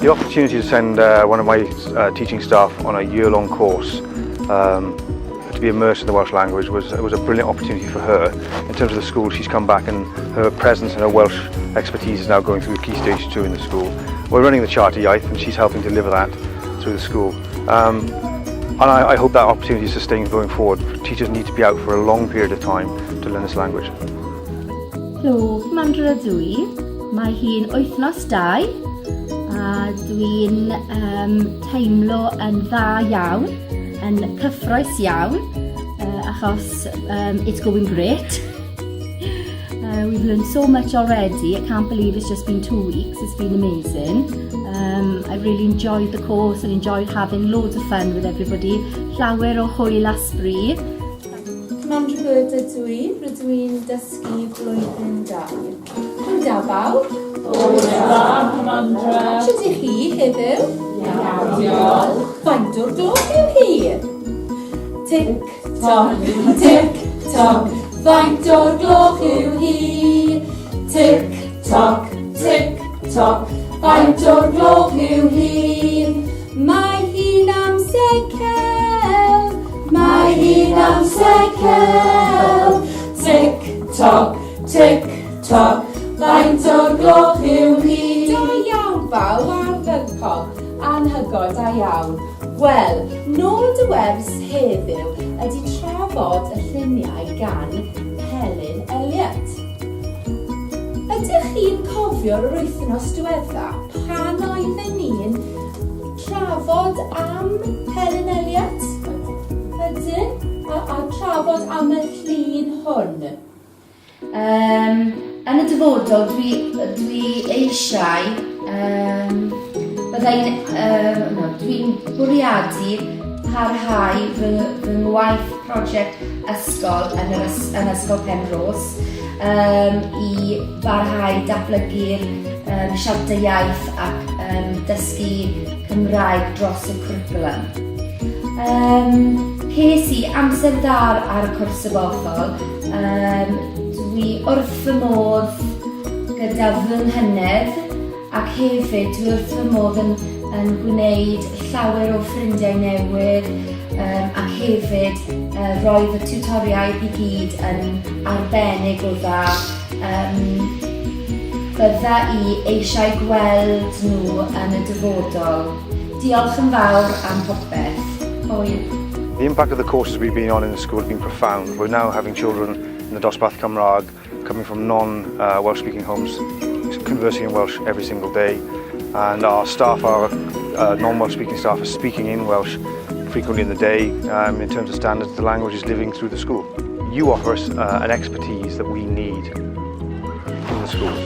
The opportunity to send one of my teaching staff on a year-long course to be immersed in the Welsh language was a brilliant opportunity for her. In terms of the school, she's come back and her presence and her Welsh expertise is now going through Key Stage 2 in the school. We're running the Charter Iaith and she's helping deliver that through the school. And I hope that opportunity is sustained going forward. Teachers need to be out for a long period of time to learn this language. Helo, Mandra ydw i. Mae hi'n wythnos 2 a dwi'n teimlo yn dda iawn, yn cyffrous iawn, achos it's going great. We've learned so much already. I can't believe it's just been 2 weeks. It's been amazing. I really enjoyed the course and enjoyed having loads of fun with everybody. Llawer o hwyl a sbri. Commander Bird ydw i, rydw i'n dysgu blwyddyn 2. Bore da, bawb. Bore da, Comandra. Sut ydych chi heddiw? Iawn, diolch. Faint o'r gloch yw hi? Tic toc, tic toc, faint o'r gloch yw hi? Tic toc, tic toc, faint o'r gloch yw hi? Mae hi'n amser celf, mae hi'n amser celf. Tic toc, tic toc, faint o'r gloch yw hi? Da iawn, bawb, ardderchog, anhygoel, da iawn. Wel, nod y wers heddiw ydy trafod y lluniau gan Helen Elliot. Ydych chi'n cofio'r wythnos diwetha pan oedden ni'n trafod am Helen Elliot? Ydyn? A trafod am y llun hwn. Yn y dyfodol, dwi eisiau, byddai'n, no, dwi'n bwriadu parhau fy ngwaith prosiect ysgol yn Ysgol Penrhos i barhau datblygu'r siarter iaith ac dysgu Cymraeg dros y cwricwlwm. Ces i amser dda ar y cwrs sabothol. Dwi wrth fy modd gyda fy nghynnydd ac hefyd dwi wrth fy modd yn gwneud llawer o ffrindiau newydd ac hefyd roedd y tiwtoriaid i gyd yn arbennig o dda. Bydda i eisiau gweld nhw yn y dyfodol. Diolch yn fawr am popeth. Hwyl. The impact of the courses we've been on in the school has been profound. We're now having children in the Dosbarth Cymraeg coming from non-Welsh speaking homes conversing in Welsh every single day, and our staff, our non-Welsh speaking staff, are speaking in Welsh frequently in the day. In terms of standards, the language is living through the school. You offer us an expertise that we need in the schools.